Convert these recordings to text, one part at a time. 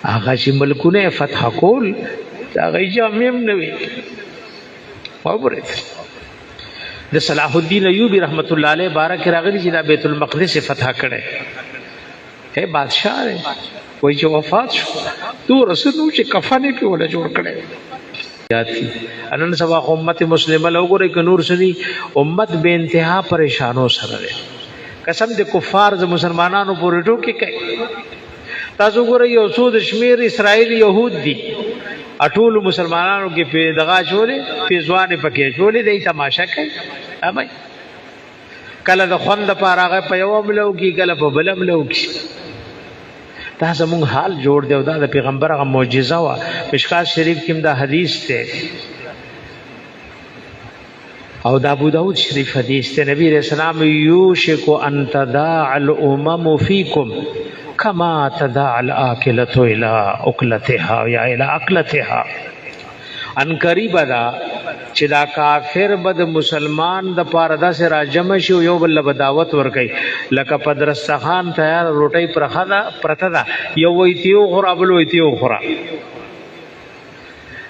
هغه چې ملکونه فتح کول، هغه جامې هم نه وي. وګورئ، د صلاح الدین ایوبی رحمت الله علیه بارک راغلی چې دا بیت المقدس فتح کړي، هي بادشاہ دی، وای چې وفات شو تو رسول چې کفن په ولا جوړ کړي. یاد کی انن سبا امت مسلمه له وګورئ ک نور سدي، امت بے انتها پریشانو سره ده. قسم د کفار د مسلمانانو پورې ټوکی کوي. تاسو ګورئ، یو څو د شمیر اسرائیل يهود دي، اټول مسلمانانو کې په دغه چولې په ځوانې پکې چولې دی، تماشا کوي. امای کله د خوند لپاره هغه په یو ملو کې، کله په بل ملو کې. دا زموږ حال جوړ دی او دا د پیغمبر هغه معجزه وا. مشکات شریف کې دا حدیث ته او د ابو داود شریف حدیث ته، نبی رسول الله: یوشک ان تداع الامم فیکم کما تداع الاکلة الى اکلتها یا الى اکلتها. ان قریب دا چې دا کافر به د مسلمان د پاره داسې راجم شي، یو بل به دعوت ورکي لکه په درستخان تیار روټۍ پرخه ده پرته ده، یو وی تیو خورا، بل وی تیو خورا.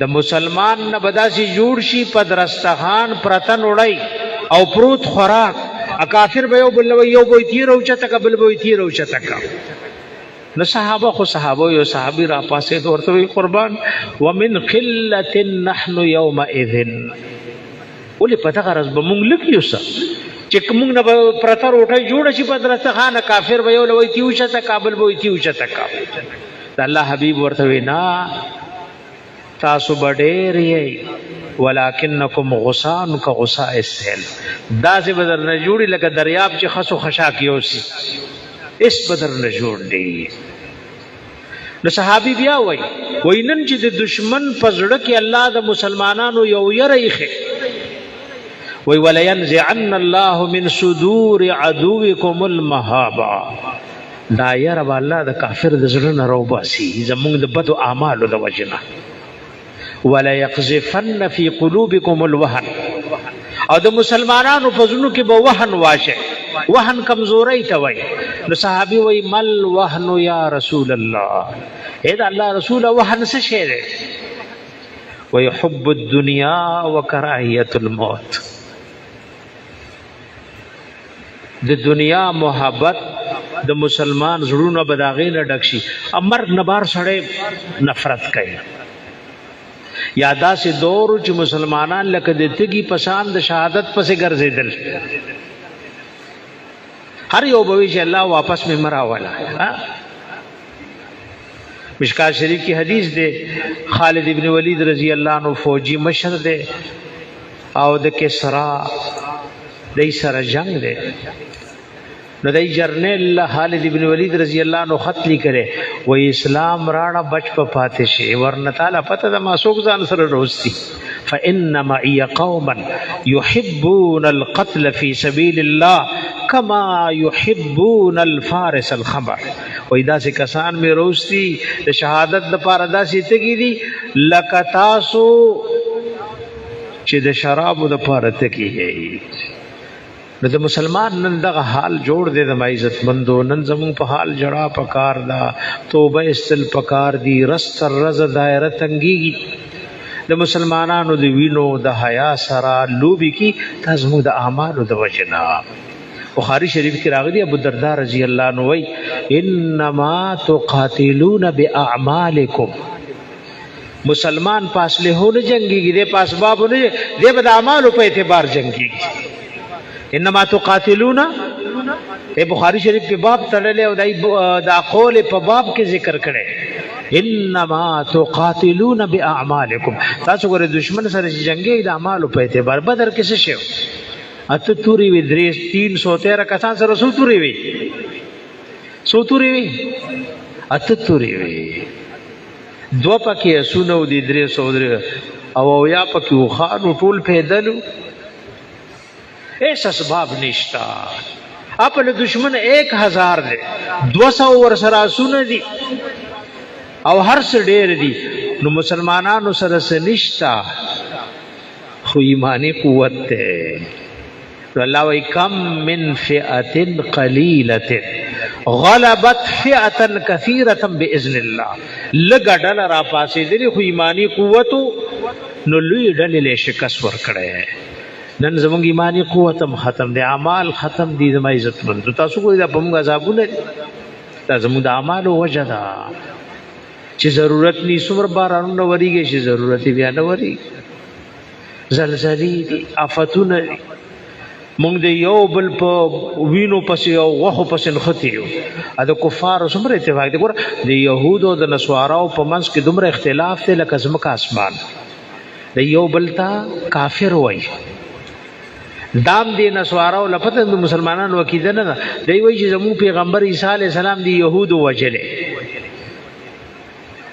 د مسلمان نه بداسي جوړ شي په درستخان پرته نوړی او پروت خوراک. ا کافر به یو بل وی، یو به تیر او چته، بل به تیر او چته. نو صحابه خو صحابه، یو صحابي را پاسې ورته وی: قربان، ومن قله نحن يومئذ؟ ولې په دغه ورځ به مونږ لږ یو څه چې مونږ نه پرته روټۍ جوړه شي په درستخانه، کافر به یو لوي تیو شته، کابل به تیو شته کا؟ د الله حبیب ورته وینا: تاسو به ډېر یئ، ولکنکم غسان کغساء السیل. داسې به درنه جوړي لکه دریاب چې خسو خشاک یوسي، اس به درنه جوړ دی. نو صحابي بیا وای، وای نن چې د دشمن په زړه کې الله د مسلمانانو یو یره ایخه وای، ولینزعن الله من صدور عدوکم المهابا. دا یره به الله د کافر د زړه نه راوباسي زمونږ د بدو اعمالو د وجنه. ولا يقذفن في قلوبكم الوهن، او د مسلمانانو په زړونو کې به وهن واشه. وهن کمزوري ته وای. نو صحابي وای: مل وهن یا رسول الله؟ اے دا الله رسول، وهن څه شی دی؟ وای: حب الدنیا وکراهیت الموت. د دنیا محبت د مسلمان زړونه بداغې نه ډک شي، امر نبار سړی نفرت کوي. یا داسې دور چې مسلمانان لکه د تګي پسان د شهادت پسې ګرځیدل، هر یو به چې الله واپس مې مراولا. مشکات شریف کی حدیث دی، خالد ابن ولید رضی الله عنه فوجي مشر دی او د کسرا دای سره جنگ دی. نو دای جرنیل خالد ابن ولید رضی الله عنه خط لیکره، و اسلام راړه، بچ په پاتې شي، ورنه تعالی پته د ما سوق ځان سره روستي. فان معي قوما يحبون القتل في سبيل الله كما يحبون الفارس الخمر. وای داسې کسان می روستي، د شهادت لپاره داسې تګي دي لکه تاسو چې د شرابو د پاره تکي. نو د مسلمان نن دغه حال جوړ دی. د عزت مندو، نن زمون په حال جړه پکار دا، توبه استل پکار دی. رس تر رز دایره تنګيږي. د مسلمانانو د وینو د حیا سره لوبي کی تاسو موږ د اعمالو د وجنا. بخاری شریف کې راغلی، ابو دردا رضی الله عنه وای: انما تقاتلون باعمالکم. مسلمان پاس له نه جنگيږي، د پاس باب نه دی، به د اعمالو په اعتبار جنگيږي. انما تقاتلون، اے بخاری شریف په باب تړلې او دای دا قول په باب کې ذکر کړي: انما تقاتلون باعمالکم. تاسو ګره دشمن سره جنگي د اعمالو په اعتبار. بدر کې څه شو؟ اته توري وی، درې 313 کسان سره سو توري وی؟ سو توري وی؟ اته توري وی، دو پکې اسونه دي، 303 او یا پکې وخانو، ټول پیدلو، ایس اسباب نشتا. خپل دشمن 1000 دی، 200 ور سره اسونه دي او هر څه ډیر دي. نو مسلمانانو سره سنشتا، خو ایمانی قوت ته. الله وی: کم من فئه قلیله. غلبت فئه کثیره باذن الله. لګ ډله را پاسې دي خو ایمانی قوت نو لوی ډلې له شکست ور کړی. نن زمونږ ایمانی قوت هم ختم دی، اعمال ختم دي. زما عزت مند، تاسو ګورئ دا په موږ عذابونه دي، دا زمونږ د اعمالو وجه ده چې ضرورت ني څومره بارانونه وریږي چې ضرورت بیا نه وریږي، زلزلې دي، آفتونه دي. مونږ د یو بل په وینو پسې او غوښو پسې نښتي یو. ا د کفارو څومره اتفاق دی، ګوره د یهودو او د نصاراو په منځ کې دومره اختلاف دی لکه ځمکه اسمان. د یو بل ته کافر وای. دام دی نصاراو لپته د مسلمانانو عقیده نه ده. دی وای چې زمو پیغمبر عیسی علی السلام دی یهودو وجلې.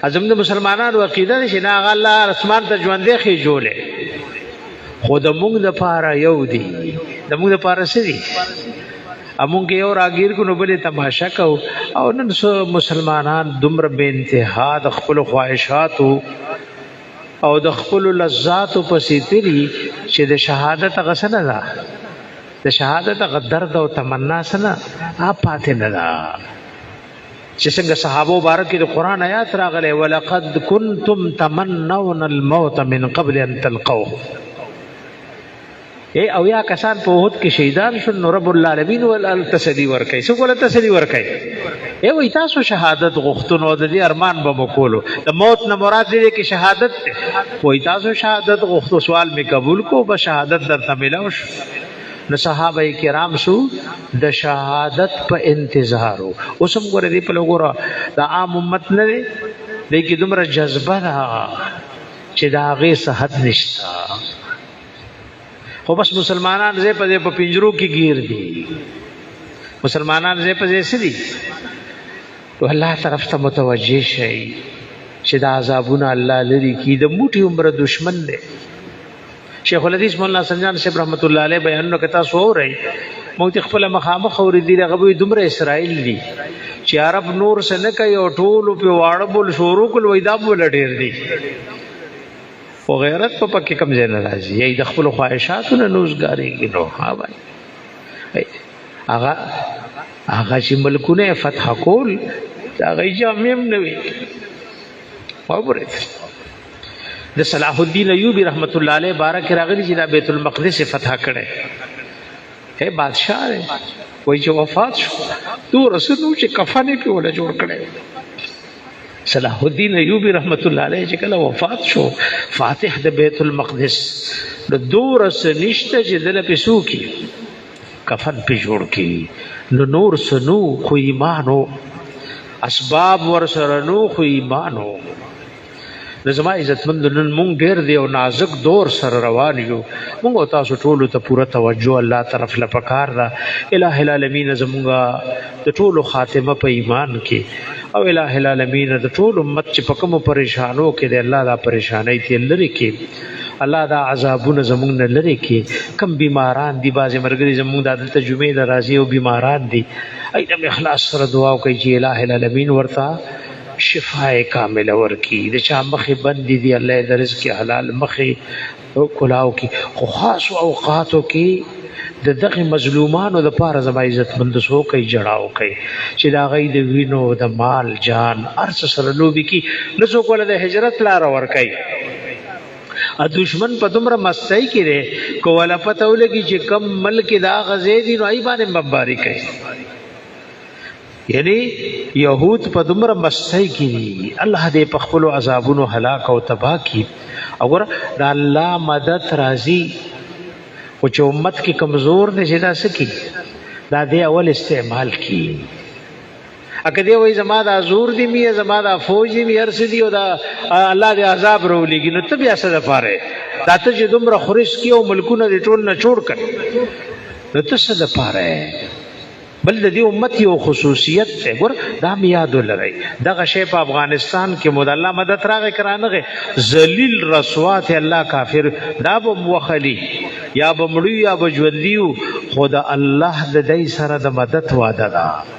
ازم د مسلمانانو عقیده ده چې نه، هغه الله اسمان ته ژوندې خې جوړې. خو د مونږ د پاره یو دی، د مونږ د پاره څه دی؟ امونږ یو راګیر کو نو بلې تماشا کو. او نن څو مسلمانان دومره بے انتها د خپل خواهشاتو او د خپل لذاتو پسې تلی چې د شهادت غسنه ده، د شهادت غ درد او تمنا سنه ا پاتې نه ده. چې څنګه صحابه مبارک د قران آیات راغله، ولقد کنتم تمنون الموت من قبل ان تلقوه. اے او یا کسان په وحد کې شهیدان شول، نو رب العالمین ول تسلی ورکړي. څو ول تسلی ورکړي؟ اے وای تاسو شهادت غوښتنو د دې ارمان به مکولو. د موت نه مراد دې کې شهادت ته. وای تاسو شهادت غوښتو، سوال می قبول کو، به شهادت درته ملاو شو. نو صحابه کرام شو د شهادت په انتظارو. اوس هم ګوره دې په لګوره د عام امت نه دی، دې کې دومره جذبه ده چې دا غي صحت نشته. خو بس مسلمانان زه په دې په پنجرو کې گیر دي. مسلمانان زه په دې سدي. تو الله طرف ته متوجه شي چې دا عذابونه الله لري کی. د موټي عمر دشمن دی. شیخ الحدیث مولانا سنجان صاحب رحمت الله علیه بیانونه کتا سو اوري، موږ ته خپل مخامخ اوري دي. هغه دومره اسرائیل دي چې عرب نور څه نه کوي او ټول په واړه بول شروع کول، وای دا بول ډیر دي. او غیرت په پکې کم ځای نه راځي، یی د خپل خواهشاتو نه نوزګاریږي. نو ها بھائی، هغه هغه چې ملکونه فتح کول، دا غي جامع هم نه وي. وګورئ د صلاح الدین ایوبی رحمت الله علیه بارک راغلی چې دا بیت المقدس فتح کړي. هي بادشاہ دی، وای چې وفات شو تو رسول چې کفن په ولا جوړ کړي. صلاح الدین ایوبی رحمت الله علیه چې کله وفات شو، فاتح د بیت المقدس، د دورس نشته چې دله پیسو کی کفن په جوړ کی. نو نور سنو خو ایمانو، اسباب ور سره نو خو ایمانو. نو زما عزتمند، نن مونږ ډیر دی او نازک دور سره روان یو. مونږ او تاسو ټولو ته پوره توجه الله طرف له پکار ده. الہ العالمین زمونږه د ټولو خاتمه په ایمان کې، او الہ العالمین د ټول امت چې په کوم پریشانو کې دی، الله دا پریشانۍ ته لري کې، الله دا عذابونه زمونږ نه لري کې. کم بیماران دي، بعضې مرګري زمونږ د دلته جمعې له راځي او بیماران دي، ای د اخلاص سره دعا وکړي چې الہ العالمین ورته شفای کامله ورکی. د چا مخې بندې دي، الله د رزق حلال مخې کلاو کی. خو خاص اوقاتو کې د دغه مظلومانو د پاره زما عزت مند سو کوي، جړاو کوي چې دا غي د وینو د مال جان ارس سره لوبي کی نو څوک ول د هجرت لار ور کوي. ا دشمن په دومره مستۍ کې دی، کوله پته ولګي چې کم ملک دا غزې دي نو ای باندې بمباری کوي. یعنی يهود په دومره مستۍ کې دي. الله دې په خپل عذابونو هلاک او تباہ کړي. اور د الله مدد راځي، خو چې امت کې کمزور دی چې دا سکی دا دې اول استعمال کی. اګه دی وای زما دا زور دی می، زما دا فوج دی می، ارس دی او دا الله دې عذاب رولېږي، نو ته بیا څه د پاره دا ته چې دومره خورش کی او ملکونه دې ټول نه جوړ کړ، نو ته څه د پاره؟ بل د دې امت یو خصوصیت ته ګور، دا مې یاد ولرئ. دغه شی په افغانستان کې مو د الله مدد راغی کرانغه، ذلیل رسوا ته الله کافر دا به وخلی یا به مړی یا به ژوندیو، خو د الله د دې سره د مدد وعده ده.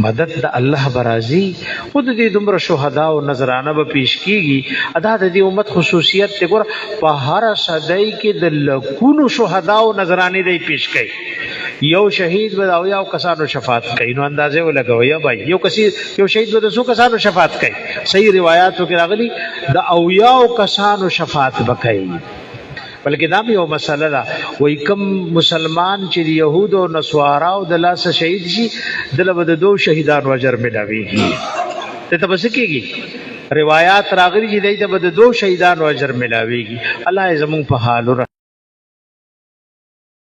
مدد د الله برازي، خو د دې دومره شهدا او نظرانه به پیش کیږي. ادا د دې امت خصوصیت ته ګور، په هر صدۍ کې د لکونو شهدا او نظرانه دی پیش کړي. یو شهید به او یو کسانو شفاعت کوي. نو اندازه ولګوي یا بھائی، یو کسی، یو شهید به د څو کسانو شفاعت کوي؟ صحیح روایتو کې راغلي، د او یو کسانو شفاعت وکړي. بلکې دا یو مسله ده، وای کم مسلمان چې يهود او نصارا او د لاس شهید شي، دله به د دوه شهیدانو اجر ملاويږي. ته بس کېږي، روایت راغلي چې دای ته به د دوه شهیدانو اجر ملاويږي. الله یې زموږ په حال.